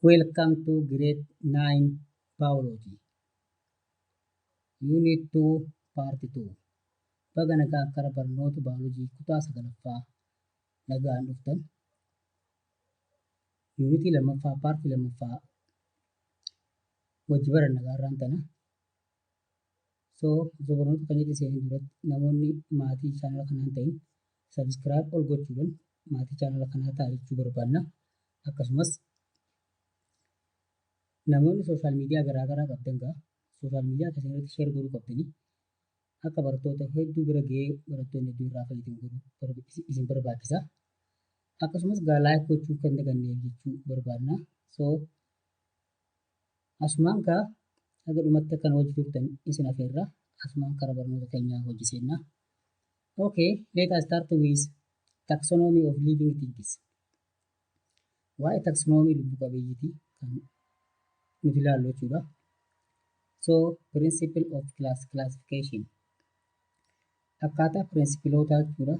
Welcome to grade 9 biology unit 2 part 2. Baga nagaan kara barnoota baayoloojii kutaa sagalaffaa nagaan dhuftan. Yuunitii lammaffaa, paartii lammaffaa wajji baranna gaarraan tana. So osoo barnoota keenyatti seenuu duratti, namoonni maatii chaanala kanaa hin ta'in subscribe ol gochuudhaan maatii chaanala kanaa ta'a jechuu barbaanna. Akkasumas namoonni social media garaagaraa qabdan gaa social media keessan irratti share godhuu qabdanii, akka barattoota hedduu bira gahee barattoonni hedduu irraa fayyadamu godhuu isin barbaachisa. Akkasumas gaa like gochuu kan daganne jechuu barbaanna. So asumaan gaa haga dhumatti akkan hojii turtan isin afeerra. Asumaan karaa barnoota keenyaa hojii seenna. Okay, let us start with taxonomy of living things. Waa'ee taxonomy lubbu qabeeyyiitii kan nuti ilaallu jechuudha. So principle of classification. Akkaataa pirinsipilootaa jechuudha.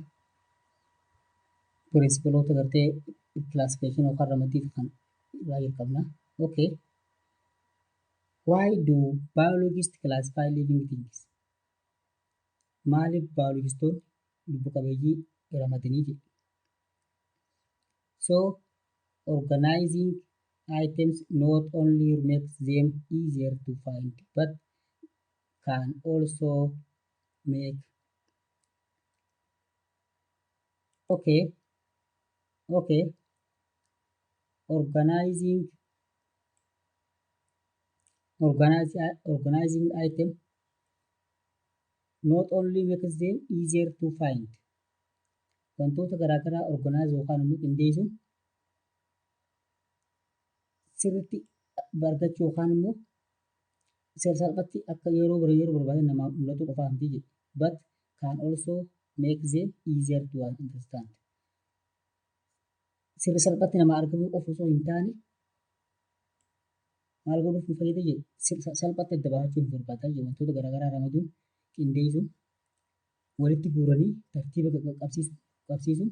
Pirinsipilota gartee classification yookaan ramaddii kan irraa jalqabna. Okay. Why do biologists classify living things? Maaliif biologistoonni lubbu qabeeyyii ramadanii jedhu? So organizing items not only makes them easier to find but can also make okay, organizing item not only makes them easier to find. Wantoota garaagaraa organize yookaan immoo qindeessuun sirriitti argachuu yookaan immoo salphatti akka yeroo barbaadan namaa mul'atu qofaa miti jedhe. But can also make them easier to understand. Sirri salphatti nama argamuu qofa osoo hin taane, maal godhuuf nu fayyada jedhe? Salphatti adda baafachuu nu barbaada jedhe. Wantoota garaagaraa ramaduun, qindeessuun, walitti guuranii tartiiba qabsiisuun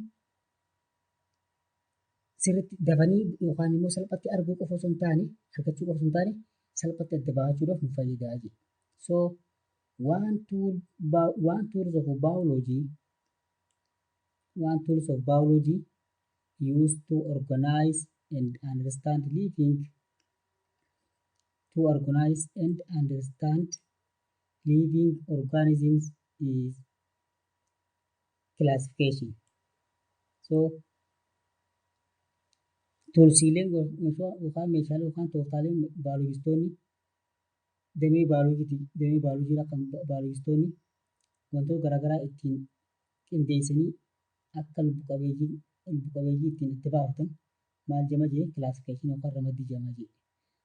sirriitti dafanii yookaan immoo salphatti arguu qofa osoo hin taane, argachuu qofa osoo hin taane, salphatti adda baafachuudhaaf nu fayyada jedhe. So one tools of biology used to organize and understand living organisms is classification. So toolsiileen yookaan meeshaalee yookaan tooftaaleen baayolojistoonni damee baayoloojiiti, damee baayoloojiidha kan baayolojistoonni wantoota garaagaraa ittiin qindeessanii akka lubbu qabeeyyii ittiin itti baafatan maal jama jee? Classification yookaan ramaddii jama jee.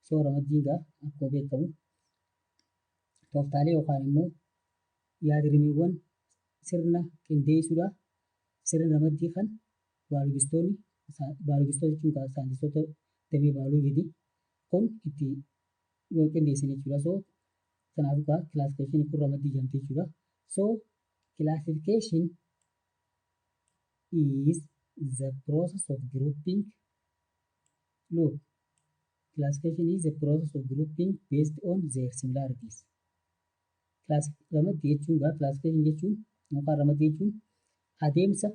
So ramaddiin gaa akkuma beekamu tooftaalee yookaan immoo yaadrimeewwan sirna qindeessuudha. Sirna ramaddii kan baayolojistoonni, baayolojistoota jechuun saayintistoota damee baayoloojiiti, kun itti wal qindeessan jechuudha. So kanaafuu gaa classification kun ramaddii jedhamti jechuudha. So classification is the process of grouping. Look, classification is the process of grouping based on their similarities. Ramaddii jechuun gaa, classification jechuun yookaan ramaddii jechuun adeemsa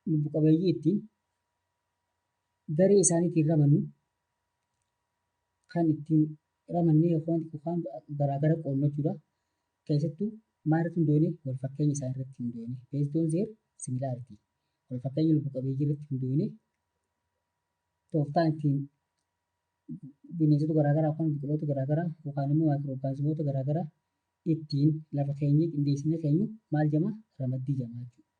lubbu qabeeyyii ittiin garee isaaniitiin ramannu, kan ittiin ramannee yookaan garaagara qoodnu jechuudha. Keessattuu maal irratti hundoone? Wal fakkeenya isaanii irratti hundoone, based on their similarity. Wal fakkeenya lubbu qabeeyyii irratti hundoone tooftaan ittiin bineensota garaagaraa yookaan biqiloota garaagaraa yookaan immoo maayikiroo garaagaraa ittiin lafa keenyee qindeessinee keenyu maal jedhama? Ramaddii jedhama jechuudha.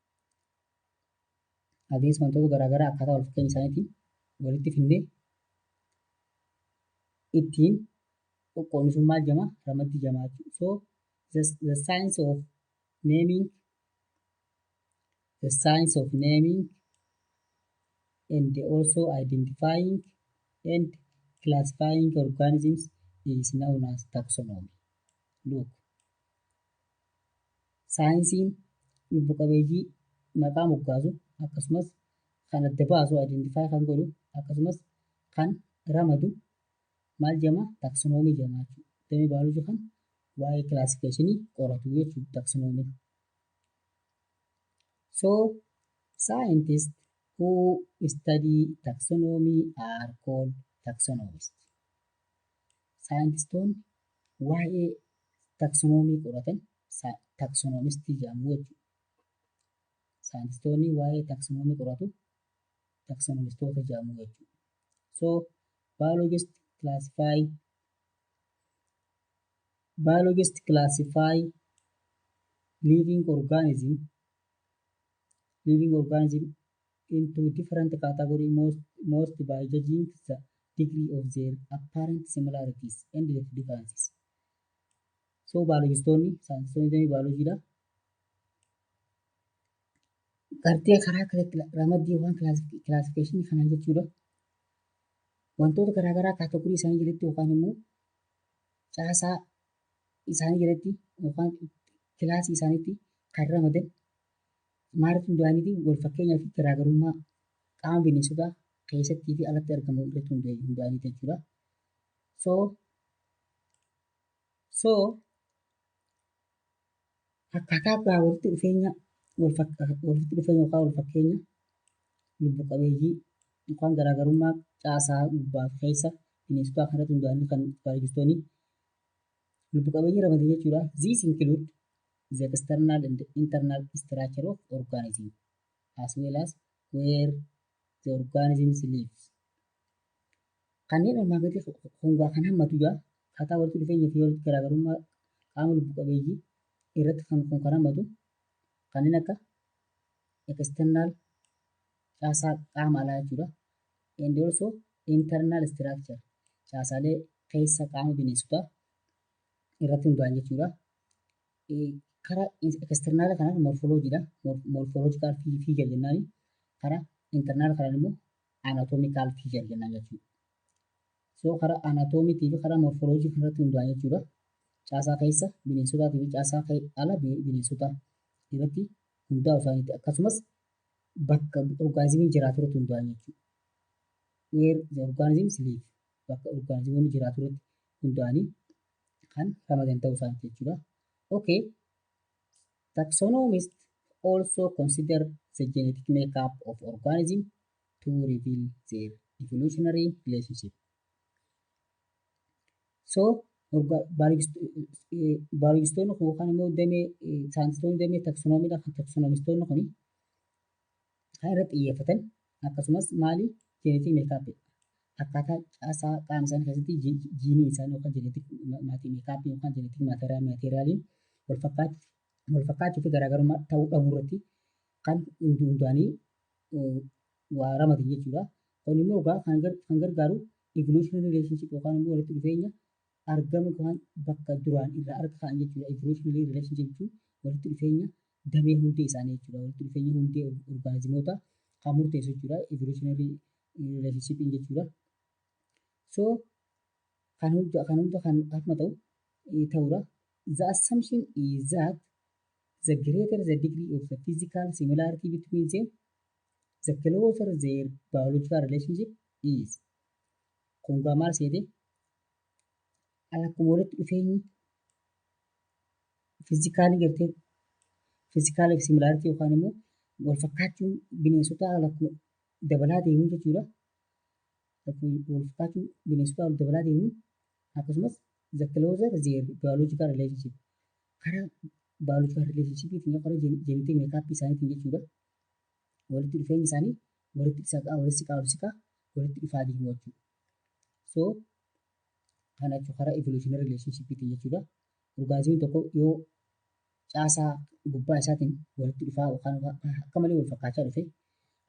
Adeemsa wantoota garaagaraa akkaataa wal fakkeenya isaaniitiin walitti fidnee ittiin qoqqoodnu sun maal jedhama? Ramaddii jedhama jechuudha. So the science of naming and also identifying and classifying organisms is known as taxonomy. Look, saayinsiin lubbu qabeeyyii maqaa moggaasu, akkasumas kan adda baasu, identify kan godhu, akkasumas kan Ramadu maal jedhama? Taxonomy jedhama jechuudha. Damee baayoloojii kan waa'ee classificationii qoratu jechuudha taxonomyn. So scientists who study taxonomy are called taxonomists. Saayintistoonni waa'ee taxonomy qoratan taxonomistii jedhamu jechuudha. Saayintistoonni waa'ee taxonomy qoratu taxonomistoota jedhamu jechuudha. So biologists classify living organism into different categories most by judging the degree of their apparent similarities and differences. So biologistoonni, saayintistoonni damee bioloojiidha. Gartee karaa ramaddii yookaan classificationii kanaan jechuudha. Wantoota garaagaraa category isaanii jalatti yookaan immoo caasaa isaanii jalatti yookaan classii isaaniitti kan ramadan maalirratti hundaa'aniiti? Wal fakkeenyaa fi garaagarummaa qaama bineensotaa keessattii fi alatti argamu irratti hundaa'aniiti jechuudha. So akkaataa walitti dhufeenya yookaan wal fakkeenya lubbu qabeeyyii yookaan garaagarummaa caasaa gubbaa fi keessa bineensotaa kanarratti hundaa'anii kan baayolojistoonni lubbu qabeeyyii ramadan jechuudha. These include the external and internal structure of organism as well as where the organisms live. Kanneen armaan gadii hundaa kan hammatu jira. Akkaataa walitti dhufeenya fi walitti garaagarummaa qaama lubbu qabeeyyii irratti kan hammatu kanneen akka external, caasaa qaama alaa jechuudha. And also internal structure, caasaalee keessa qaama bineensotaa irratti hundaa'an jechuudha. Karaa external kanaan morphologyidha. Morphological feature jennaani. Karaa internal kanaan immoo anatomical feature jennaan jechuudha. So karaa anatomiitii fi karaa morphology irratti hundaa'an jechuudha. Caasaa keessa bineensotaatii fi caasaa ala bineensotaa irratti hundaa'u isaaniiti. Akkasumas bakka organismiin jiraatu irratti hundaa'an jechuudha. Where the organisms live, bakka organismoonni jiraatu irratti hundaa'anii kan ramadan ta'uu isaaniiti jechuudha. Okay. Taxonomists also consider the genetic makeup of organism to reveal their evolutionary relationship. So baayolojistoonni yookaan immoo damee saayintistoonni damee taxonomydha. Kan taxonomistoonni kuni kan irratti xiyyeeffatan akkasumas maali? Genetic makeup, akkaataa caasaa qaama isaanii keessatti jiinii isaanii yookaan genetic makeup yookaan genetic materialiin wal fakkaachuu fi garaagarummaa ta'uu dhabuu irratti kan hundaa'anii waa ramadan jechuudha. Kun immoo egaa kan gargaaru evolutionary relationship yookaan immoo walitti dhufeenya argama yookaan bakka duraan irraa argaman jechuudha. Evolutionary relationship jechuun walitti dhufeenya damee hundee isaanii jechuudha. Walitti dhufeenya hundee organismoota kan murteessu jechuudha. Evolutionary relationship jechuudha. So kan hunda kan akkuma ta'u ta'uudha. The assumption is that the greater the degree of the physical similarity between them, the closer their biological relationship is. Kun gaa maal seete? Akkuma walitti dhufeenyi physicalii gartee physical similarity yookaan immoo wal fakkaachuun bineensotaa akkuma dabalaa deemuun jechuudha. Wal fakkaachuun bineensotaa dabalaa deemuun akkasumas the closer their biological relationship, karaa biological relationship karaa genetic makeup isaaniitiin jechuudha. Walitti dhufeenyi isaanii walitti siqaa, walitti siqaa, walitti siqaa, walitti dhufaa deemu jechuudha. So kana jechuun karaa evolutionary relationship jechuudha. Organismiin tokko yoo caasaa gubbaa isaatiin walitti dhufaa yookaan akka malee wal fakkaachaa dhufe,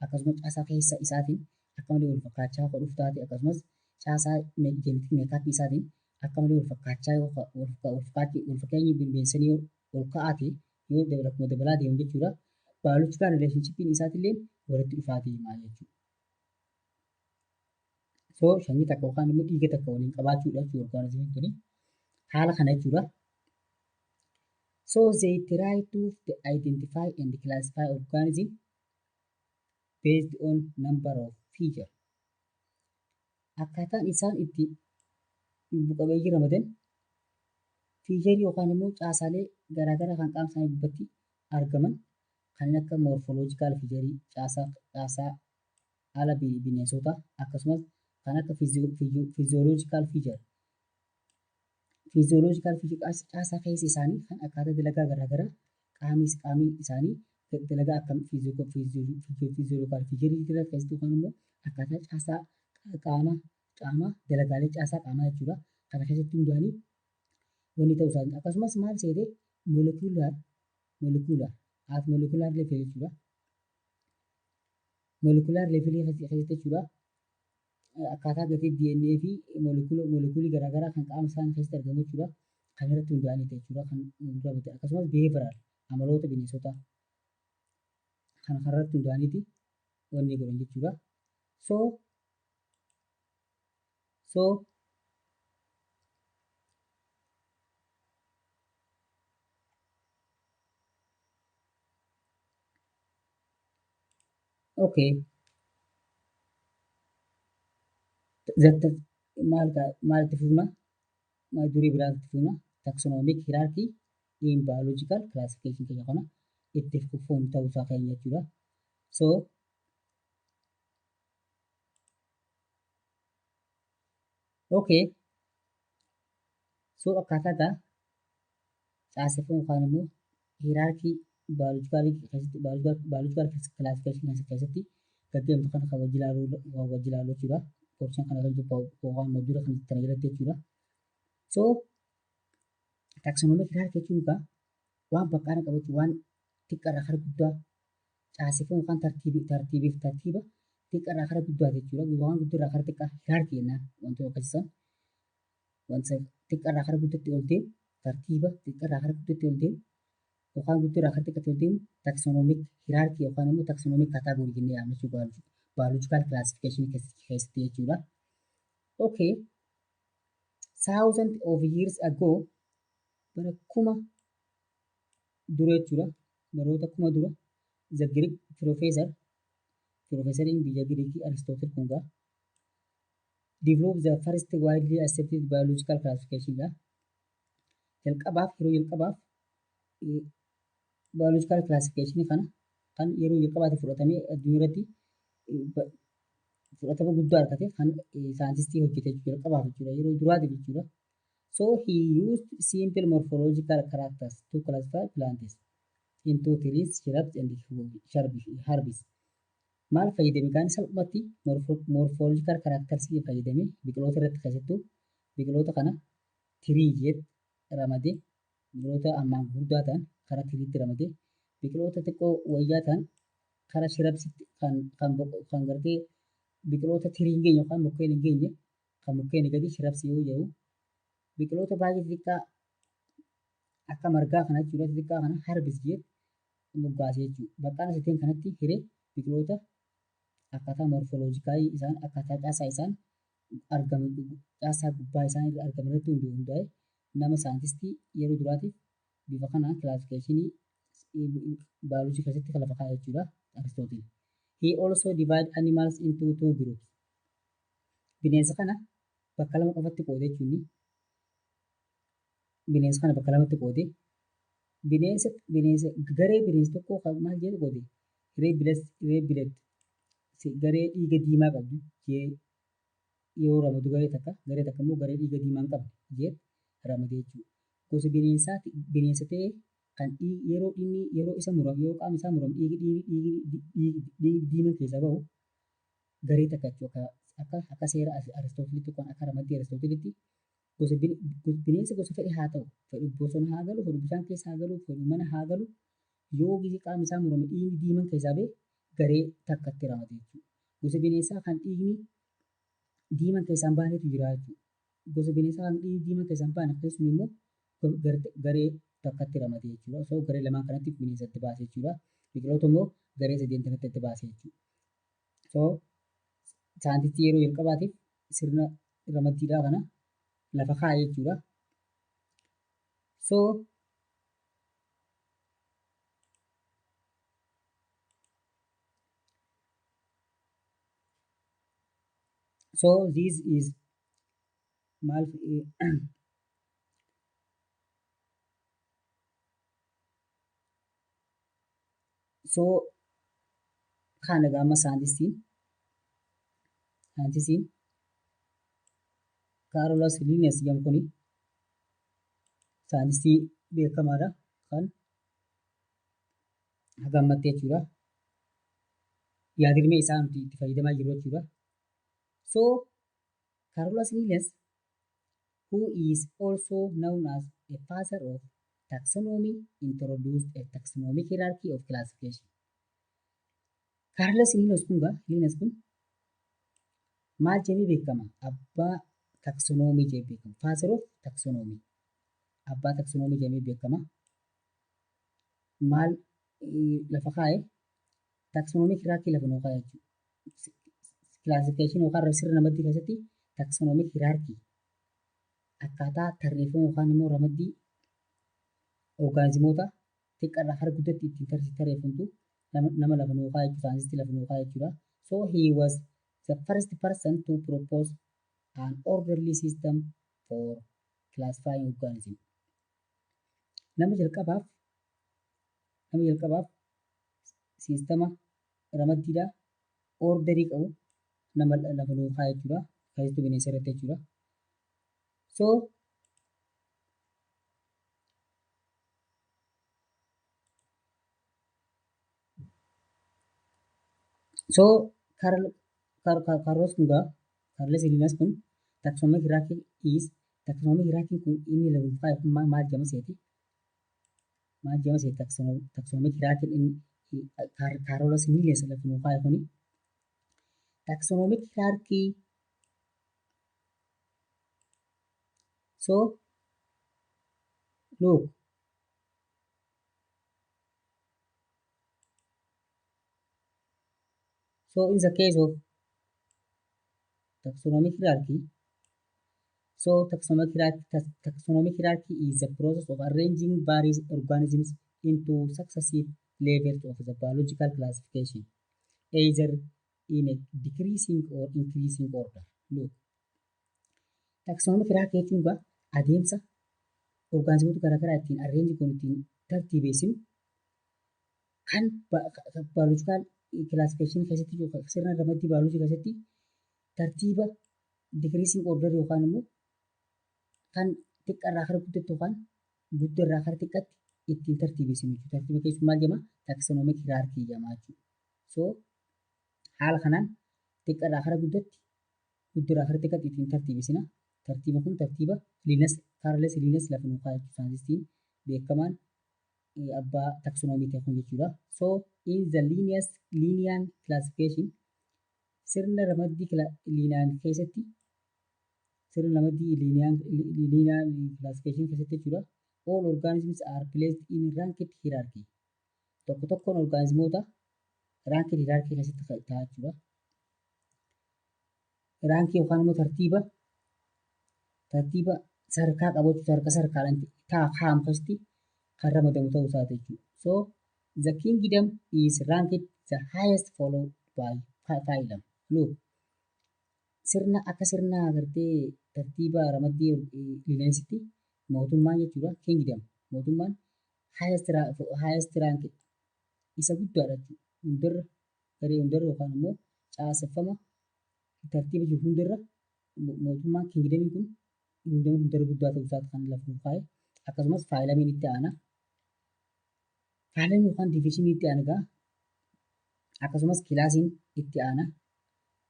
akkasumas caasaa keessa isaatiin akka malee wal fakkaachaa akka dhufu taate, akkasumas caasaa genetic makeup isaatiin akka malee wal fakkaachaa yoo wal fakkeenyi bineensanii ol ka'aa ta'e yoo akkuma dabalaa deemu jechuudha. Biological relationship isaatillee walitti dhufaa deemaa jechuudha. So sanyii takka yookaan immoo dhiiga takka waliin qabaachuudha jechuudha organismiin kuni. Haala kana jechuudha. So they try to identify and classify organism based on number of feature. Akkaataan isaan itti lubbu qabeeyyii ramadan feature yookaan immoo caasaalee garaagaraa kan qaama isaanii gubbaatti argaman kanneen akka morphological feature, caasaa haala bineensotaa, akkasumas kan akka physiological feature, caasaa keessa isaanii kan akkaataa dalagaa garaagaraa qaamni isaanii dalagaa akkam physiological feature keessatti yookaan immoo akkaataa caasaa qaamaa dalagaalee caasaa qaamaa jechuudha. Kana keessatti hundaa'anii wanni ta'uu isaanii akkasumas maal seetee molecular at molecular level jechuudha. Molecular level keessatti jechuudha. Akkaataa gatii DNA fi molecular garaagaraa kan qaama isaanii keessatti argamu jechuudha. Kan irratti hundaa'anii jechuudha. Kan ramadaman akkasumas behavioral amaloota bineensotaa kan irratti hundaa'aniiti wanni godhan jechuudha. So okay, maal maal itti fufna, maal durii biraa itti fufna, taxonomic hierarchy in biological classification keenya kana itti fufuun ta'uu isaa keenya jechuudha. So okay, so akkaataa gaa caaseffama yookaan immoo hierarchy biological keessatti, biological classification keessatti gaggeeffamtu kana kan wajji ilaaluu jechuudha. Portion kana kan jiru yookaan module kan kana jalatti jechuudha. So taxonomic hierarchy jechuun egaa waan bakkaana qabachuu, waan xiqqaarraa kara guddaa caaseffama yookaan tartiibiif tartiiba xiqqaarraa kara guddaa jechuudha. Waan guddaarraa kara xiqqaa hierarchy jennaan wantoota akkasiisan. Wanta xiqqaarraa kara guddaatti ol deemu, tartiiba xiqqaarraa kara guddaatti ol deemu yookaan guddaarraa kara xiqqaatti ol deemu taxonomic hierarchy yookaan immoo taxonomic category jennee yaamna jechuudha. Biological classification keessatti jechuudha. Okay. Thousands of years ago, bara 1000 dura jechuudha. Baroota 1000 dura the Greek professor, professoriin biyya Giriikii Aristotle kun gaa developed the first widely accepted biological classification dha. Jalqabaaf, yeroo jalqabaaf biological classification kana kan yeroo jalqabaatti fudhatamee addunyaa irratti fudhatama guddaa argate kan saayintistii hojjete jalqabaaf jechuudha. Yeroo duraatiif jechuudha. So he used simple morphological characters to classify plants into trees, shrubs and herbs. Maal fayyadame kaan salphumatti morphological characters fayyadame biqiloota irratti, keessattuu biqiloota kana tree jedhe ramadee, biqiloota ammaan gurguddaa ta'an karaa treetti ramadee, biqiloota xiqqoo wayyaa ta'an karaa shrubsitti, kan gartee biqiloota tree hin geenye yookaan mukkeen hin geenye, kan mukkeen gadi shrubs yoo jedhu, biqiloota baay'ee xixiqqaa akka margaa kana jechuudha, xixiqqaa kana herbs jedhe moggaasee jechuudha. Bakka sadeen kanatti hiree biqiloota akkaataa morphological isaan, akkaataa caasaa isaan argamu, caasaa gubbaa isaan irra argaman irratti hundaa'e nama saayintistii yeroo duraatiif bifa kanaan classification baayoloojii keessatti kan lafa kaa'e jechuudha Aristootil. He also divide animals into two groups. Bineensa kana bakka lama qofatti qoode jechuun, bineensa kana bakka lamatti qoode, bineensa garee bineensa tokko kan maal jedhu qoode, red blood, garee dhiiga diimaa qabdu jee yoo ramadu, garee takka immoo garee dhiiga diimaa hin qabne jee ramade jechuudha. Gosa bineensaa bineensa ta'ee kan yeroo inni yeroo isa muramu, yeroo qaamni isaa muramu dhiigni diimaan keessaa bahu garee takka jechuudha. Akka seera Aristootilitti yookaan akka ramaddii Aristootilitti gosa bineensa gosa fedhe haa ta'u, fedhu bosona haa galu, fedhu bishaan keessa haa galu, fedhu mana haa galu, yoo qaamni isaa murame dhiigni diimaan keessaa bahe garee takkatti ramade jechuudha. Gosa bineensaa kan dhiigni diimaan keessaa hin baanetu jira jechuudha. Gosa bineensaa kan dhiigni diimaan keessaa hin baane akkasumas immoo garee takkatti ramade jechuudha. So garee lamaan kanatti bineensa itti baase jechuudha. Biqiloota immoo garee sadeen kanatti itti baase jechuudha. So saayintistii yeroo jalqabaatiif sirna ramaddiidhaa kana lafa kaa'e jechuudha. So So this is maal so kana gama scientistiin Carolus Linnaeus jedhamu kuni scientistii beekamaadha kan haga ammatti jechuudha. Yaadrimee isaa nuti itti fayyadamaa jirru jechuudha. So Carolus Linnaeus, who is also known as a father of taxonomy, introduced a taxonomic hierarchy of classification. Carolus Linnaeus kun gaa Linnaeus kun maal jedhamee beekama? Abbaa taxonomy jedhamee beekama. Father of taxonomy. Abbaa taxonomy jedhamee beekama. Maal lafa kaa'e? Taxonomic hierarchy lafa nuu kaa'e jechuudha. Classification yookaan sirna ramaddii keessatti taxonomic hierarchy akkaataa tarreeffama yookaan immoo ramaddii orgaanizimoota xiqqaarraa gara guddaatti ittiin tarreeffamtu nama lafa nuu kaa'e jechuudha. Scientistii lafa nuu kaa'e jechuudha. So he was the first person to propose an orderly system for classifying organism. Nama jalqabaaf siistama ramaddiidhaa orderii qabu nama lafa nuu kaa'e jechuudha. Keessattuu bineensa irratti jechuudha. So Carlos kun gaa Carlos Linnaeus kun taxonomic hierarchy is taxonomic hierarchy kun inni lafa nuu kaa'e kun maal jedhama seeti? Maal jedhama seeti taxonomic hierarchy inni Carolus Linnaeus lafa nuu kaa'e kuni? Taxonomic hierarchy. So look, so in the case of taxonomic hierarchy, so taxonomic hierarchy is the process of arranging various organisms into successive levels of the biological classification, either in a decreasing or increasing order. Look, taxonomic hierarchy jechuun egaa adeemsa orgaanizimoota garaagaraa ittiin arrange goonu, ittiin tartiibeessinu, kan biological classification keessatti, sirna ramaddii bioloojii keessatti tartiiba decreasing order yookaan immoo kan xiqqaarraa gara guddaatti yookaan guddaarraa gara xiqqaatti ittiin tartiibessinu jechuudha. Tartiiba keessumaa maal jedhama? Taxonomic hierarchy jedhama jechuudha. So haala kanaan xiqqaarraa gara guddaatti, guddaarraa gara xiqqaatti ittiin tartiibessina. Tartiiba kun tartiiba Linnaeus, Carolus Linnaeus lafa nuu kaa'e jechuudha. Scientistiin beekamaan abbaa taxonomy ta'e kun jechuudha. So in the Linnaean classification, sirna ramaddii Linnaean keessatti, sirna ramaddii Linnaean classification keessatti jechuudha. All organisms are placed in ranked hierarchy. Tokko tokkoon orgaanizimoota ranked hierarchy keessatti ta'a jechuudha. Rankii yookaan immoo tartiiba sadarkaa qabu jechuudha. Sadarkaa sadarkaadhaan kaa'amu keessatti kan ramadamu ta'uu isaati jechuudha. So the kingdom is ranked the highest, followed by phylum. Look, sirna akka sirna agartee tartiiba ramaddii Linnaeusitti mootummaan jechuudha, kingdom mootummaan highest rank isa guddaadha jechuudha. Hundarra, garee hundarra yookaan immoo caaseffama tartiiba jiru hundarra mootummaan kingdomiin kun hundarra guddaa ta'uu isaati kan lafa kaa'e. Akkasumas phylumiin itti aana. Phylumii yookaan divisionii itti aana egaa, akkasumas classiin itti aana.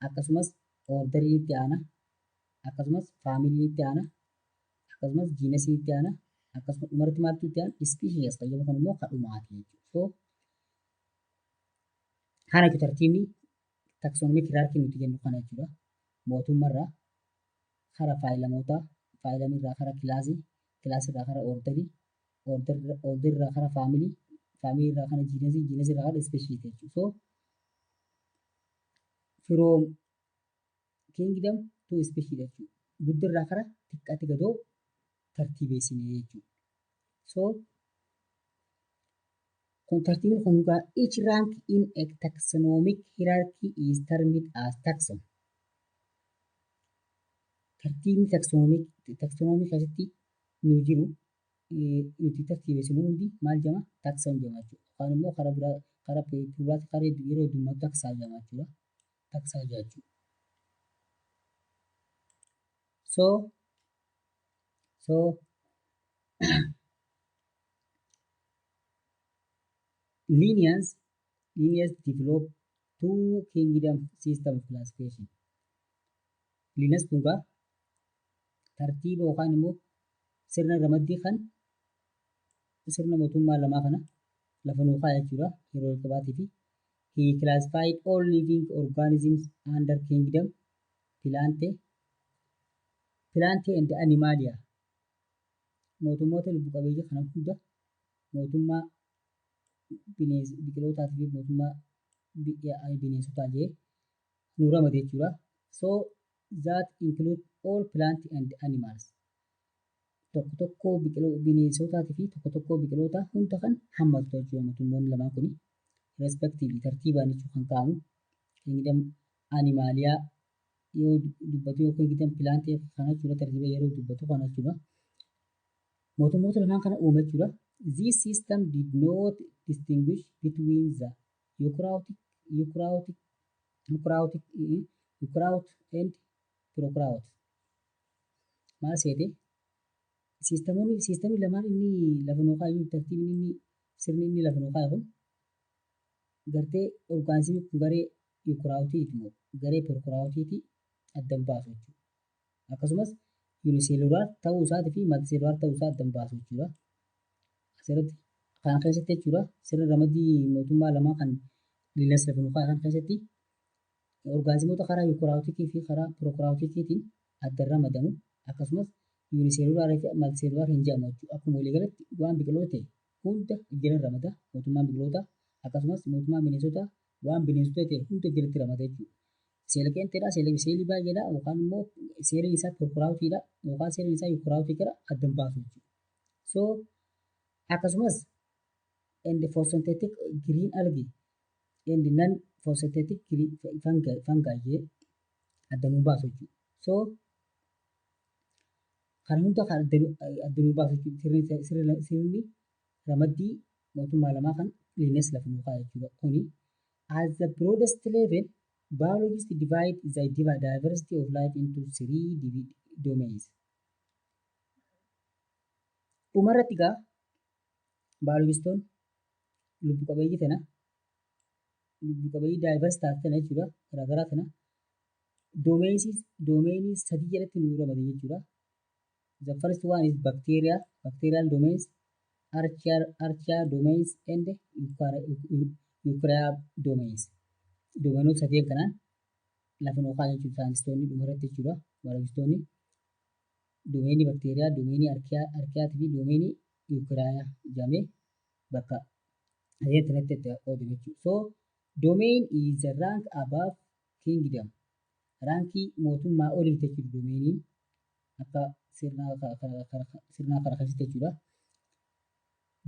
Akkasumas orderiin itti aana. Akkasumas familyn itti aana. Akkasumas genusiin itti aana. Akkasumas dhumarratti maaltu itti aana? Species kan jedhamu kun immoo kan dhumaati jechuudha. So kana jechuudha tartiibni taxonomic hierarchy nuti jennu kana jechuudha. Mootummaarraa kara phylumoota, phylumirraa kara classii, classirraa kara orderii, orderirraa kara family, familyrraa kara genusii, genusirraa kara speciesii jechuudha. So from kingdom to species jechuudha. Guddarraa kara xiqqaatti gadoo tartiibeessine jechuudha. So kun tartiibni kun egaa each rank in a taxonomic hierarchy is termed as taxon. Tartiibni taxonomy keessatti nu jiru, nuti tartiibessinu hundi maal jedhama? Taxon jedhama jechuudha. Yookaan immoo karaa biraa, karaa biraatti, karaa yeroo heddummaatu taxa jedhama jechuudha. Taxa jechuudha. So Linnaeus developed two kingdom system of classification. Linnaeus kun gaa tartiiba yookaan immoo sirna ramaddii kan sirna mootummaa lamaa kana lafa nuu kaa'e jechuudha yeroo jalqabaatii fi he classified all living organisms under kingdom Plantae and Animalia. Mootummoota lubbu qabeeyyii kana hunda mootummaa biqilootaa fi mootummaa bineensotaa jee nu ramade jechuudha. So that include all plant and animals. Tokko tokko bineensotaatii fi tokko tokko biqiloota hunda kan hammatu jechuudha mootummoonni lamaan kuni. Respectively, tartiibaan jechuu kan kaa'amu. Kingdom Animalia yoo dubbatu yookiin kingdom Plantae kana jechuudha, tartiiba yeroo dubbatu kana jechuudha. Mootummoota lamaan kana uume jechuudha. This system did not distinguish between the eukaryote and prokaryote. Maal seete? Systemii lamaan inni lafa nuu kaa'e, tartiibni inni sirni inni lafa nuu kaa'e kun gartee organismii kun garee eukaryoteiiti moo garee prokaryoteiiti addan baasu jechuudha. Akkasumas unicellular ta'uu isaatii fi multicellular ta'uu isaa addan baasu jechuudha. Asirratti kana keessatti jechuudha, sirna ramaddii mootummaa lamaa kan Linnaeus lafa nuu kaa'e kan keessatti organismoota karaa eukaryoticii fi karaa prokaryoticiitiin adda ramadamu, akkasumas unicellularii fi multicellular hin jedhamu jechuudha. Akkuma waliigalatti waan biqiloota ta'e hunda jala ramada mootummaan biqiloota, akkasumas mootummaan bineensota waan bineensota ta'e hunda jalatti ramada jechuudha. Seela qeenxeedha, seelii baay'eedha yookaan immoo seeliin isaa prokaryoteiidha yookaan seeliin isaa eukaryoteiidha adda baasu jechuudha. So akkasumas and photosynthetic green algae and non photosynthetic green fungi jee adda nuu baasu jechuudha. So kan hunda kan adda nuu baasu jechuudha. Sirni ramaddii mootummaa lamaa kan Linnaeus lafa nuu kaa'e jechuudha. Kuni at the broadest level, biologists divide the diversity of life into three domains. Dhumarratti egaa biologistoonni lubbu qabeeyyii tana, lubbu qabeeyyii diverse taate tana jechuudha, garaagaraa tana domainii sadii jalatti nu ramade jechuudha. The first one is bacteria, bacterial domains, archaea domains and eukarya domains. Domainoota sadeen kanaan lafa nuu kaa'e jechuudha saayintistoonni dhumarratti jechuudha. Biologistoonni domainii bakteeriyaa, domainii archaeaatii fi domainii eukarya jedhamee bakka sadeen kanatti itti qoodame jechuudha. So domain is the rank above kingdom. Rankii mootummaa olii jechuudha domainiin akka sirna kana keessatti jechuudha.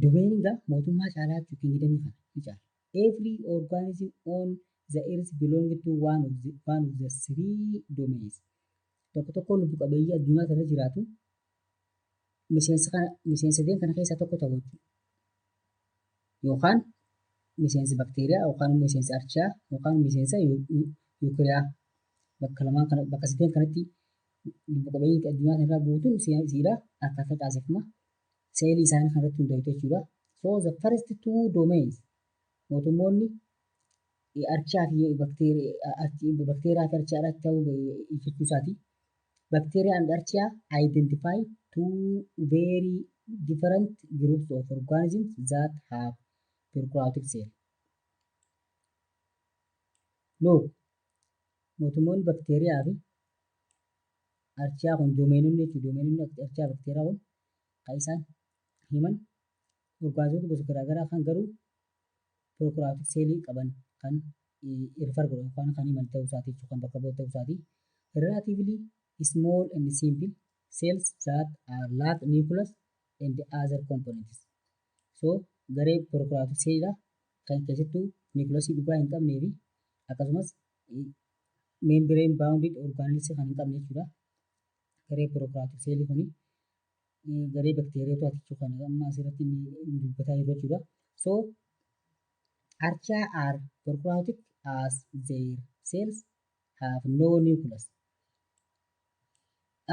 Domainiin egaa mootummaa caalaa jechuudha, kingdomii kana ni caala. Every organism on the earth belong to one of the three domains. Tokko tokko lubbu qabeeyyii addunyaa kana jiraatu miseensa kana, miseensa sadeen kana keessaa tokko ta'u jechuudha. Yookaan miseensa bakteeriyaa yookaan miseensa archaea yookaan miseensa eukarya, bakka lamaan kana, bakka sadeen kanatti lubbu qabeeyyii addunyaa kanarraa guutuun siidha akkaataa caaseffama seelii isaanii kanarratti hundaa'u jechuudha. So the first two domains, mootummoonni archaea fi bakteeriyaa fi archaeaadhaatti ta'uu jechuu isaati. Bacteria and archaea identify two very different groups of organisms that have prokaryotic cell. Look, mootummoonni bakteeriyaa fi archaea kun, domainonni jechuudha. Domainonni archaea bakteeriyaa kun kan isaan himan organismoota gosa garaagaraa kan garuu prokaryotic cellii qaban kan refer godhan yookaan kan himan ta'uu isaati jechuudha, kan bakka bu'u ta'uu isaati. Relatively small and simple cells that are lack nucleus and other components. So garee prokaryotic cellidha kan keessattuu nucleusii dhugaa hin qabnee fi akkasumas membrane bounded organelles kan hin qabne jechuudha. Garee prokaryotic seelii kuni garee bakteeriyotaati jechuudha. Kan amma asirratti dubbataa jiru jechuudha. So archaea are prokaryotic as their cells have no nucleus.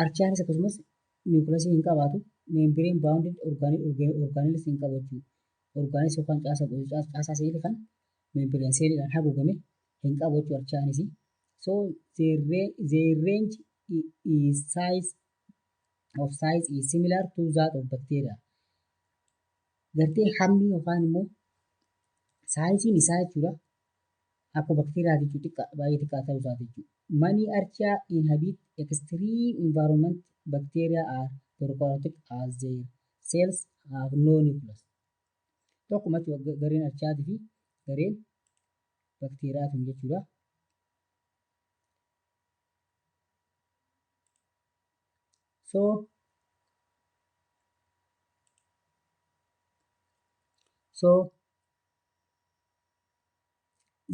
Archaeanis akkasumas nucleusii hin qabaatu. Membrane bounded organelles hin qabu jechuudha. Organelles yookaan caasaa seelii kan membrane seeliidhaan haguugame hin qabu jechuudha archaeanis. So their range is size of size is similar to that of bacteria. Gartee hammi yookaan immoo sizeiin isaa jechuudha akka bakteeriyaa jechuudha, xiqqaa, baay'ee xiqqaa ta'uu isaati jechuudha. Many archaea inhabit extreme environment. Bacteria are prokaryotic as their cells have no nucleus. Tokkuma jechuudha gareen archaeaatii fi gareen bakteeriyaa tun jechuudha. So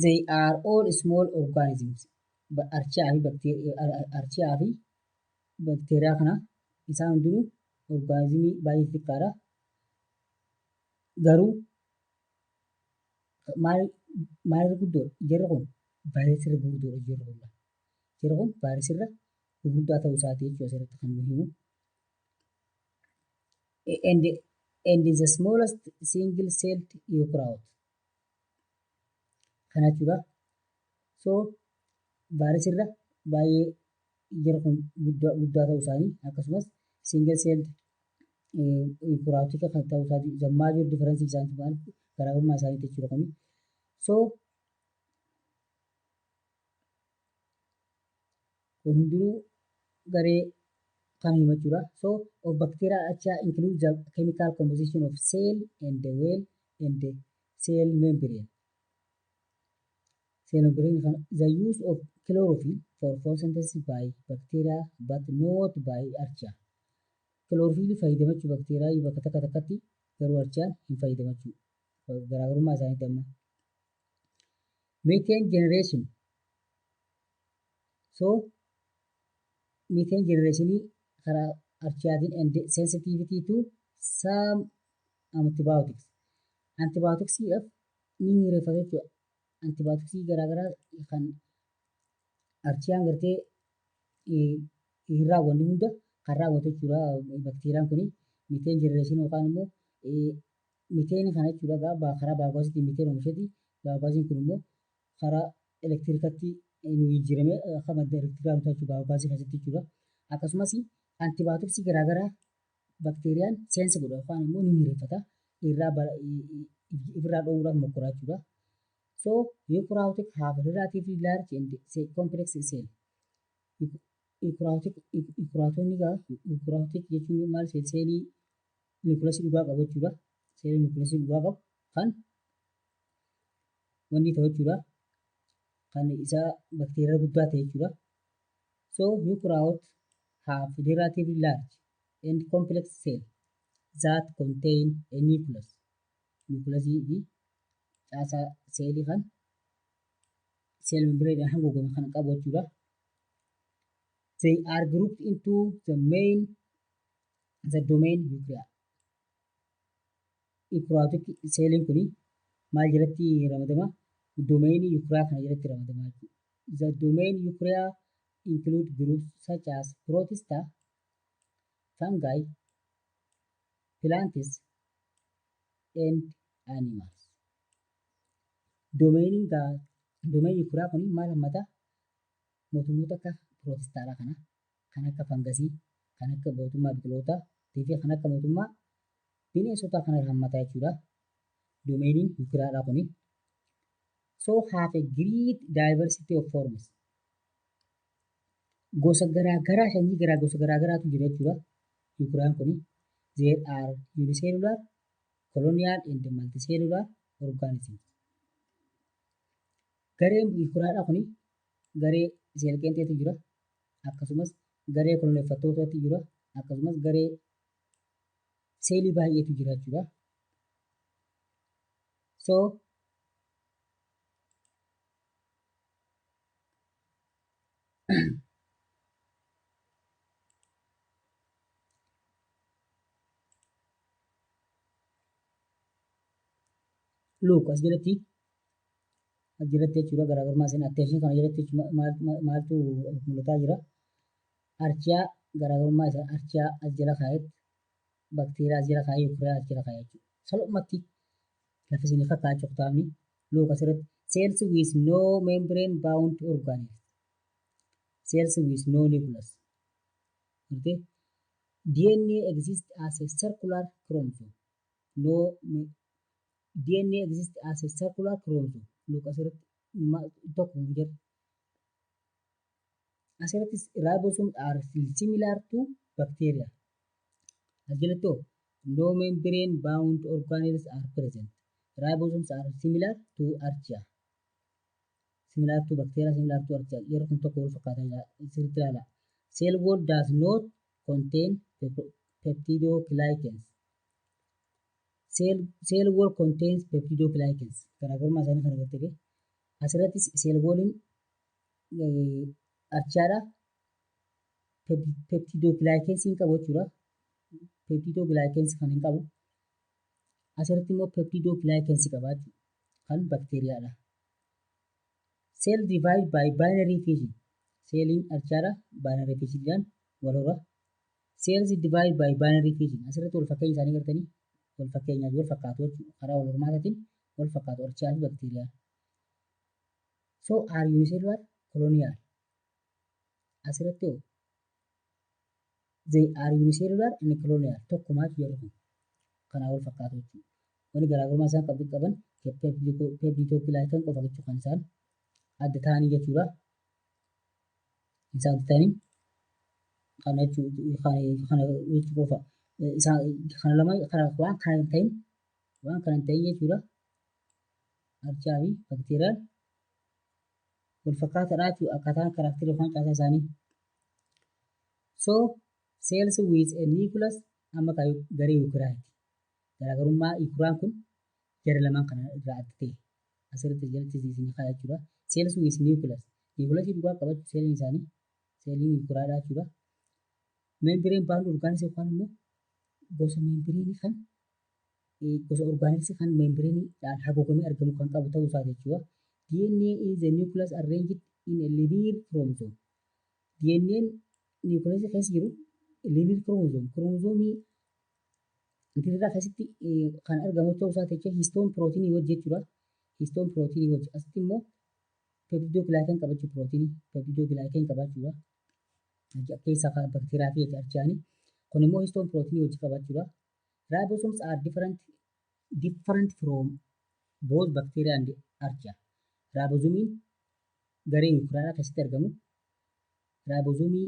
they are all small organisms. Archaea fi bakteeriyaa kana isaan hundinuu organismii baay'ee xixiqqaadha. Garuu maal maalirra guddoodha? Jarri kun vaayirasii irra gurguddoodha jarri kun. Jarri kun vaayirasii irra gurguddaa ta'uu isaati jechuudha asirratti kan nu himu. And the smallest single celled eukaryote. Kana jechuudha. So vaayirasii irra baay'ee jarri kun guddaa ta'uu isaanii, akkasumas single celled eukaryotic kan ta'uu isaati. The major difference isaanii maal, garaagarummaa isaanii jechuudha kuni. So kun hundinuu garee kan himu jechuudha. So of bacteria, archaea include the chemical composition of cell and the wall and the cell membrane. Cell membrane, the use of chlorophyll for photosynthesis by bacteria but not by archaea. Chlorophyll fayyadamachuu bakteeriyaa bakka takka takkatti, garuu archaean hin fayyadamachuu. Garaagarummaa isaaniitti amma. Methane generation. So methane generation karaa archaeatiin and sensitivity to some antibiotics. Antibioticsiidhaaf ni miireeffatu jechuudha. Antibioticsii garaagaraa kan archaean gartee hin raawwanne hunda kan raawwatu jechuudha. Bakteeriyaan kuni methane generation yookaan immoo methane kana jechuudha, karaa biogaasiitiin methane oomisheeti. Biogaasiin kun immoo karaa elektirikatti nu jijjiiramee akka madda elektirikaa nu tajaajila biogasii keessatti jechuudha. Akkasumas antibioticsii garaagaraa bakteeriyaan sense godha yookaan immoo ni miireeffata. Irraa dhoowwuudhaaf mokkora jechuudha. So eukaryotic have relatively large and complex cell. Eukaryotonni egaa, eukaryotic jechuun maal, seelii nucleusii dhugaa qabu jechuudha. Seelii nucleusii dhugaa qabu kan wanni ta'u jechuudha. Kan isaa bakteeriyaa guddaa ta'e jechuudha. So eukaryotes have relatively large and complex cell that contain a nucleus. Nucleusii fi caasaa seelii kan cell membrane haguugame kan qabu jechuudha. They are grouped into the domain Eukarya. Eukaryotic seeliin kuni maal jalatti ramadama? Domain Eukarya kana jalatti ramadama jechuudha. The domain Eukarya include groups such as Protista, fungi, plants, and animals. Domainiin domain Eukarya kuni maal hammata? Mootummoota akka Protistaadha kana, kan akka fangasii, kan akka mootummaa biqilootaa fi kan akka mootummaa bineensotaa kana hammata jechuudha. Domainiin Eukaryaadha kuni. So have a great diversity of forms. Gosa garaa garaa, sanyii garaa, gosa garaa garaatu jira jechuudha. Eukaryaan kuni there are unicellular, colonial and multicellular organisms. Gareen Eukaryaadha kuni garee seelqeenxeetu jira. Akkasumas garee koloneeffattootaatu jira. Akkasumas garee seelii baay'eetu jira jechuudha. So Look, as jalatti jechuudha, garaagarummaa isin attention kana jalatti maaltu mul'ataa jira? Archaea, garaagarummaa isaa archaea as jala kaa'etti, bakteeriyaa as jala kaa'ee, eukarya as jala kaa'ee jechuudha. Salphumatti lafa isin fakkaachuu kitaabni. Look, asirratti cells with no membrane bound organelles. Cells with no nucleus. Okay? DNA exists as a circular chromosome. No, DNA exists as a circular chromosome. Look, asirratti tokko hin jiru. Asirratti ribosomes are similar to bacteria. As jalatti hoo, no membrane bound organelles are present. Ribosomes are similar to archaea. Similar to bacteria, similar to archaea. Yeroo kun tokko wal fakkaataa sirriitti ilaala. Cell wall does not contain peptidoglycans. Cell wall contains peptidoglycans. Garaagarummaa isaanii kana agartee, asirratti cell walliin archaeadha. Peptidoglycans hin qabu jechuudha. Peptidoglycans kan hin qabu. Asirratti immoo peptidoglycans qaba jechuudha. Kan bakteeriyaadha. Cell divide by binary fission. Seeliin archaeadha. Binary fissionidhaan wal hora. Cells divide by binary fission. Asirratti wal fakkeenya isaanii gartanii, wal fakkeenyaaf wal fakkaatu jechuudha. Karaa wal hormaataatiin wal fakkaatu archaea fi bakteeriyaan. So are unicellular colonial. Asirratti hoo, they are unicellular and colonial. Tokkumaa jedhu kun kanaa wal fakkaatu jechuudha. Wanni garaagarummaa isaan qaban peptidoglycan qofa jechuu, kan isaan adda ta'anii jechuudha. Isaan adda ta'anii kana kana jechuu qofa. Isaan kana lama kana waan kana hin ta'in, waan kana hin ta'in jechuudha. Archaea fi bakteeriyaan wal fakkaataadha jechuudha, akkaataan characterii yookaan caasaa isaanii. So cells with a nucleus amma garee eukaryaati. Garaagarummaa eukaryaan kun jara lamaan kana irraa adda ta'e asirratti jalatti isin kaa'aa jechuudha. Cells with nucleus. Nucleusii dhugaa qabachuu seeliin isaanii, seeliin eukaryaadha jechuudha. Membrane bound organelles yookaan immoo gosa membraneii kan gosa organellesii kan membraneiidhaan haguugamee argamu kan qabu ta'uu isaati jechuudha. DNA is the nucleus arranged in a linear chromosome. DNA'n nucleus keessa jiru linear chromosome, chromosomii diriiraa keessatti kan argamu ta'uu isaati jechuudha. Histone proteinii wajji jechuudha. Histone proteinii wajji. Asitti immoo peptidoglycan qabachuu, proteinii peptidoglycan qabaachuudha. Keessaa kan bakteeriyaa fi archaeanii. Kun immoo histone proteinii wajji qabaachuudha. Ribosomes are different from both bacteria and archaea. Ribosomiin garee eukaryaadhaa keessatti argamu ribosomii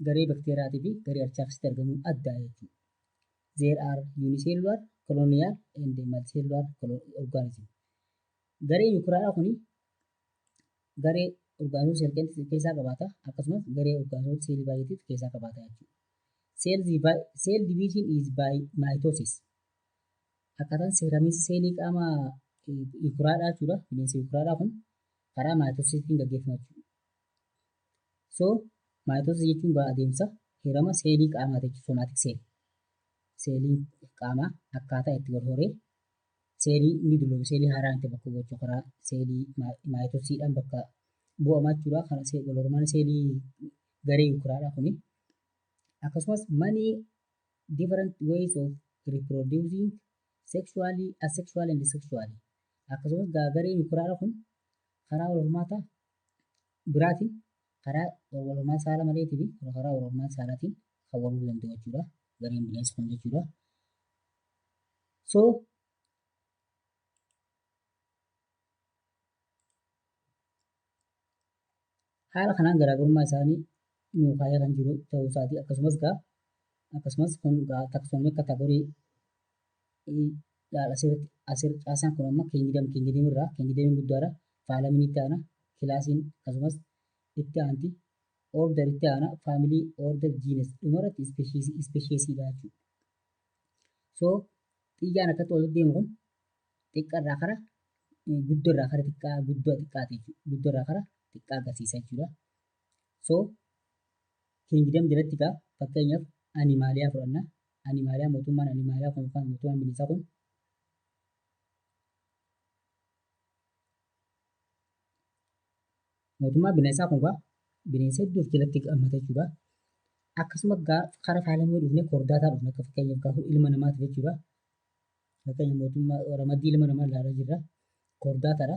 garee bakteeriyaatii fi garee archaea keessatti argamu adda jechuudha. There are unicellular, colonial and multicellular organism. Garee eukaryaadhaa kuni garee orgaanota seelii keessaa qabaata, akkasumas garee orgaanota seelii baay'eetii keessaa qabaata jechuudha. Cell division is by mitosis. Akkaataan seeramiinsa seelii qaama eukaryaadhaa jechuudha. Bineensa eukaryaadhaa kun karaa mitosisiitiin gaggeeffama jechuudha. So mitosis jechuun adeemsa hirama seelii qaamaa jechuudha. Somatic cell. Seeliin qaamaa akkaataa itti wal horee seelii inni dulloome seelii haaraan itti bakka bu'u karaa seelii mitosisiidhaan bakka bu'ama jechuudha. Kana wal hormaanni seelii garee eukaryaadhaa kuni. Akkasumas many different ways of reproducing, sexually, asexually and sexually. Akkasumas gareen eukaryaadhaa kun karaa wal hormaata biraatiin, karaa wal hormaata saala maleetii fi karaa wal hormaata saalaatiin kan waluu danda'u jechuudha. Gareen bineensa kun jechuudha. So haala kanaan garaagarummaa isaanii nuu kaayee kan jiru ta'uu isaati. Akkasumas gaa akkasumas kun gaa taxonomy category asirratti asir caasaan kun amma kingdom, kingdom irraa kingdomiin guddaadha. Phylumiin itti aana, classiin akkasumas itti aanti, order itti aana, family, order, genus, dhumarratti speciesiidha jechuudha. So xiyyaan akkatti walitti deemu kun xiqqaarraa kara guddaarraa kara xiqqaa, guddaa xiqqaati jechuudha. Guddaarraa kara xiqqaa agarsiisa jechuudha. So kingdom jalatti gaa fakkeenyaaf Animalia fudhanna. Animalia, mootummaan Animalia kun yookaan mootummaan bineensaa kun Mootummaa bineensaa kun gaa bineensa hedduu of jalatti hammata jechuudha. Akkasuma karaa phylumii dhufnee Chordata dhufne, akka fakkeenyaaf gaafa ilma namaati jechuudha. Fakkeenya mootummaa ramaddii ilma namaa ilaalaa jirra. Chordatadha.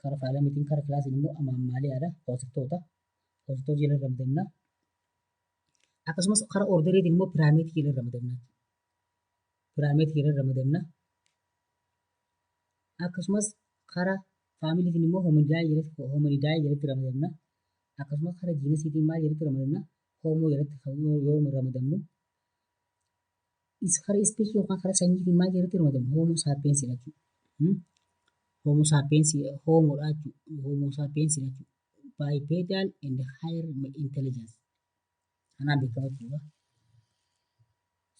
Karaa phylumiitiin, karaa classiin immoo Mammaliadha. Hoosiftoota. Hoosiftoota jala ramadamna. Akkasumas karaa orderiitiin immoo Primateii jala ramadamna. Primateii jala ramadamna. Akkasumas karaa familyitiin immoo Hominidae jalatti ramadamna. Akkasumas karaa genusiitiin maal jalatti ramadamna? Homo jalatti yoo ramadamnu. Karaa speciesii yookaan karaa sanyiitiin maal jalatti ramadamna? Homo sapiensiidha jechuudha. Homo sapiensii Homodha jechuudha. Homo sapiensiidha jechuudha. Bipedal and higher intelligence. Kanaan beekama jechuudha.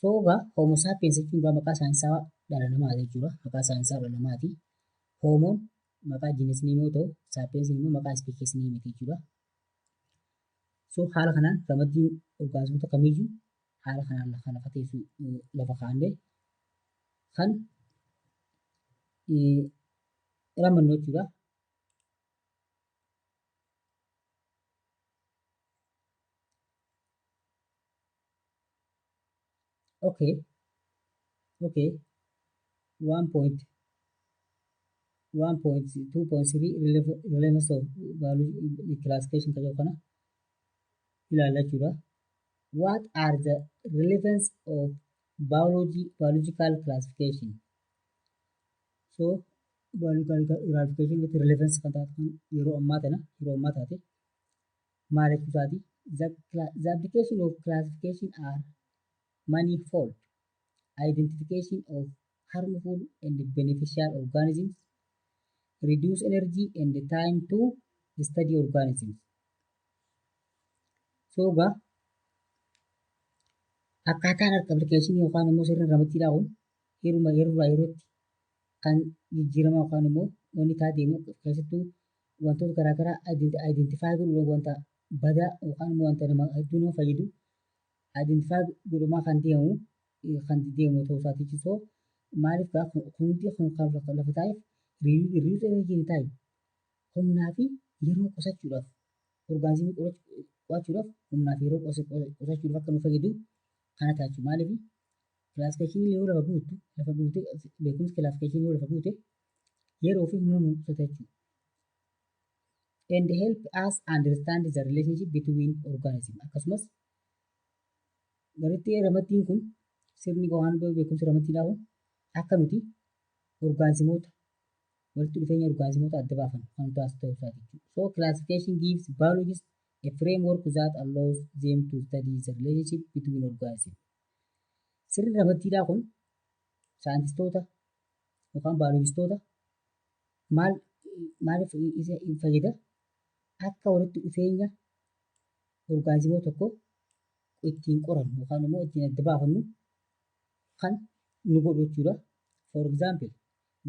So egaa Homo sapiens jechuun egaa maqaa saayinsaawaa dhala namaati jechuudha. Maqaa saayinsaawaa dhala namaati. Homoon maqaa genusii yoo ta'u, sapiensiin immoo maqaa speciesii miti jechuudha. So haala kanaan ramaddiin organismoota kamiiyyuu haala kanaan lafa teessu lafa kaa'annee kan ramannu jechuudha. Okay. 1.1.2.3 relevance of biology classification kan jedhu kana ilaalla jechuudha. What are the relevance of biological classification? So biological classification with relevance kan taatu yeroo ammaa tana, yeroo ammaa taate maal jechuu isaati? The application of classification are manifold. Identification of harmful and beneficial organisms, reduce energy and the time to study organisms. So egaa akkaataan applicationii yookaan immoo sirna ramaddiidhaa kun yeruma yeroo yerootti kan jijjiirama yookaan immoo wanni isaa deemu, keessattuu wantoota garaagaraa identify godhuudhaan, wanta badaa yookaan immoo wanta nama hedduu nama fayyadu identify godhumaa kan deemu ta'uu isaati. So maaliif gaa hundi kun kan lafa taa'eef reduce energy time, humnaa fi yeroo qusachuudhaaf, organismii qo'achuudhaaf humnaa fi yeroo qusachuudhaaf akka nu fayyadu kana ta'a. Maaliif classificationii yeroo lafa guuttu, lafa guute, beekumsi classificationii yeroo lafa guute yeroo fi humna nu qusata jechuudha. And help us understand the relationship between organisms. Akkasumas garitti ramaddiin kun, sirni waan beekumsi ramaddiidhaa kun akka nuti organismoota walitti dhufeenya organismoota adda baafannu kan taasisu ta'uu isaati jechuudha. So classification gives biologists a framework that allows them to study the relationship between organisms. Sirni ramaddiidhaa kun saayintistoota yookaan baayolojistoota maal maaliif isa fayyada? Akka walitti dhufeenya organismoota tokko ittiin qorannu yookaan immoo ittiin adda baafannu kan nu godhu jechuudha. For example,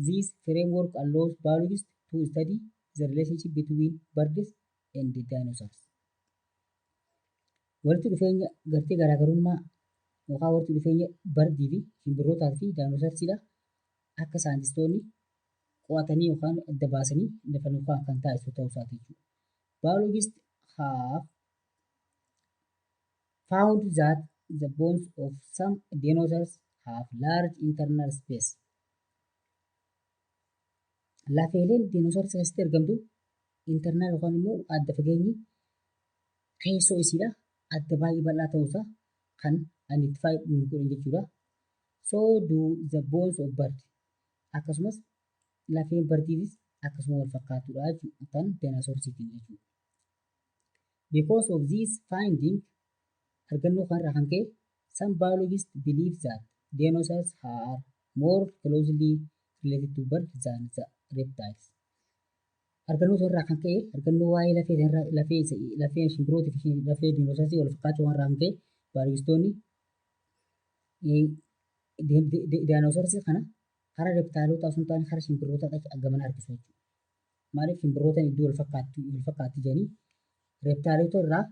this framework allows biologists to study the relationship between birds and the dinosaurs. Walitti dhufeenya gartee garaagarummaa yookaan walitti dhufeenya birdii fi simbirrootaa fi dinosaursiidha akka saayintistoonni qo'atanii yookaan adda baasanii lafa nu kan taasisu ta'uu isaati jechuudha. Biologists have found that the bones of some dinosaurs have large internal space. Lafeeleen dinosaurs keessatti argamtu internal yookaan immoo adda fageenyi keessoo isiidha adda baay'ee bal'aa ta'uusaa kan identify nu godhan jechuudha. So do the bones of bird. Akkasumas lafeen birdiitis akkasuma wal fakkaatudha jechuudha kan dinosaursiitiin jechuudha. Because of this finding, argannoo kanarraa kan ka'e, some biologists believe that dinosaurs are more closely related to birds than the reptiles. Argannoo sanarraa kan ka'e, argannoo waa'ee lafee lafee lafee shimbirootii fi lafee dinosaursii wal fakkaachuu kanarraa kan ka'e, baayolojistoonni dinosaursii kana karaa reptileotaa osoo hin taane karaa shimbirrootaa gamana harkisu jechuudha. Maaliif shimbirroota iddoo wal fakkaatti jedhanii reptileota irraa,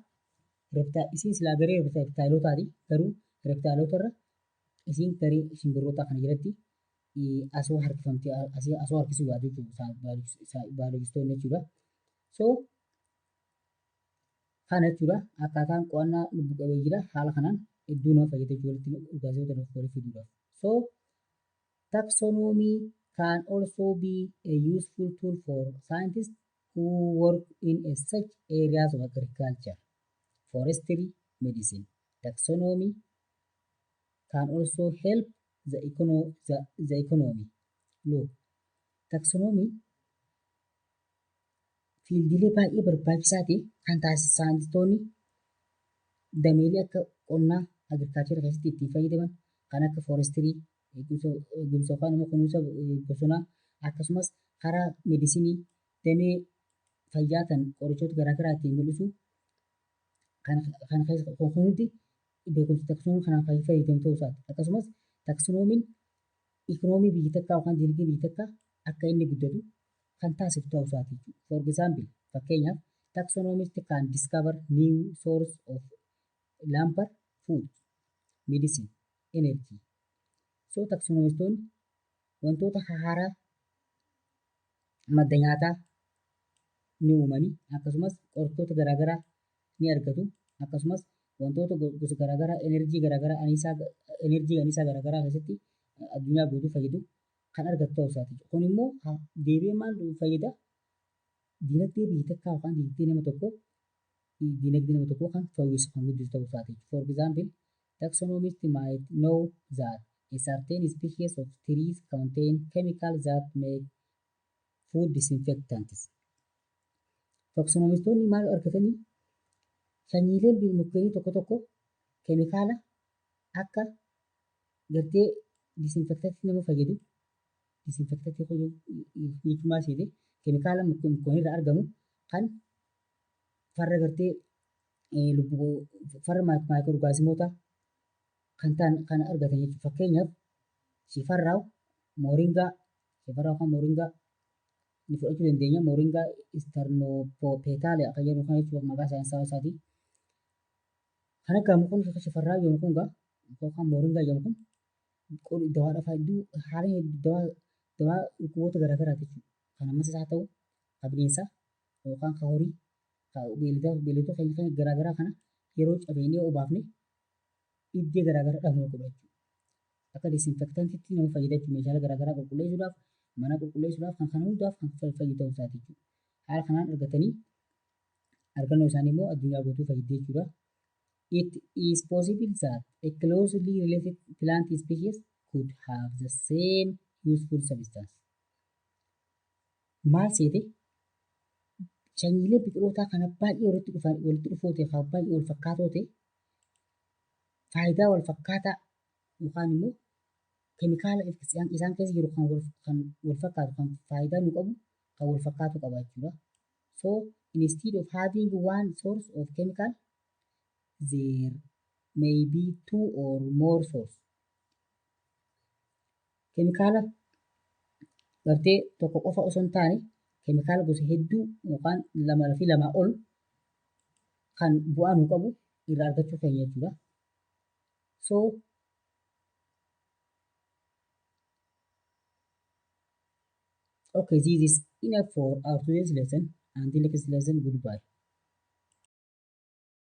isiin silaa garee reptileotaati, garuu reptileota irra isiin garee shimbirrootaa kana jalatti asoo harkifamtee asoo harkisuu yaadu jechuudha baayolojistoonni jechuudha. So Kana jechuudha, akkaataan qo'annaa lubbu qabeeyyiidha haala kanaan hedduu nama fayyada jechuudha, walitti orgaanizimoota walitti fiduudhaaf. So taxonomy can also be a useful tool for scientists who work in a such areas of agriculture, forestry, medicine. Taxonomy can also help the economy. Look, taxonomy fieldiilee baay'ee barbaachisaa ta'e kan taasisan saayintistoonni dameelee akka qonnaa, agriculture keessatti ittiin fayyadaman, kan akka forestry, eegumsa yookaan immoo kunuunsa bosonaa, akkasumas karaa medicine, damee fayyaa, kan qorichoota garaagaraa ittiin mul'isu kan kun hundi beekumsa taxonomy kanaan kan fayyadamu ta'uu isaati. Akkasumas taxonomyn economy biyya takkaa yookaan dinagdee biyya takkaa akka inni guddatu kan taasisu ta'uu isaati. For example, fakkeenyaaf, taxonomists can discover new source of lumber, food, medicine, energy. So taxonomistoonni wantoota haaraa madda nyaataa ni uumanii, akkasumas qorichoota garaagaraa ni argatu, akkasumas wantoota gosa garaagaraa, energy garaagaraa, anniisaa energy, anniisaa garaagaraa keessatti addunyaa guutuu fayyadu kan argatu ta'uu isaati. Kun immoo deebi'ee maal fayyada? Dinagdee biyya takkaa yookaan dinagdee nama tokkoo kan fooyyessu, kan guddisu ta'uu isaati. For example, taxonomists might know that a certain species of trees contain chemicals that make food disinfectants. Taxonomistoonni maal argatanii? Sanyiileen mukkeenii tokko tokko keemikaala akka gartee disinfectantii nama fayyadu, disinfectantii jechuun maal seete, keemikaala mukkeen irraa argamu kan farra gartee lubbuu, farra microorganismoota kan ta'an kan argatan jechuudha. Fakkeenyaaf, shifarraa, moringa, shifarraa yookaan moringa ni fudhachuu dandeenya. Moringa sternopetala kan jedhamu kana jechuudha maqaa saayinsawaa isaatii. Kan akka kun shifarraa jedhamu kun gaa yookaan moringa jedhamu kun dawaadhaaf hedduu haala dawaa dhukkuboota garaagaraati jechuudha. Kan ammas haa ta'u, kan bineensaa yookaan kan horii, kan beeyladoota keenya garaagaraa kana yeroo cabeenee obaafne dhibdee garaagaraa dhabama godha jechuudha. Akka disinfectantiitti nama fayyada jechuudha. Meeshaalee garaagaraa qulqulleessuudhaaf, mana qulqulleessuudhaaf, kan kana hundaaf kan fayyadu ta'uu isaati jechuudha. Haala kanaan argatanii argannoo isaanii immoo addunyaa guutuu fayyadee jechuudha. It is possible that a closely related plant species could have the same useful substance. Maal seete, sanyiilee biqilootaa kana baay'ee walitti dhufan, walitti dhufoo ta'e, kan baay'ee wal fakkaatoo ta'e, faayidaa wal fakkaataa yookaan immoo keemikaala isaan keessa jiru kan wal fakkaatu, kan faayidaa nu qabu, kan wal fakkaatu qaba jechuudha. So instead of having one source of chemical, there may be two or more source. Keemikaala gartee tokko qofa osoo hin taane, keemikaala gosa hedduu yookaan lamaa fi lamaa ol kan bu'aa nu qabu irraa argachuu keenya jechuudha. So okay, this is enough for our today's lesson. Until next lesson, goodbye.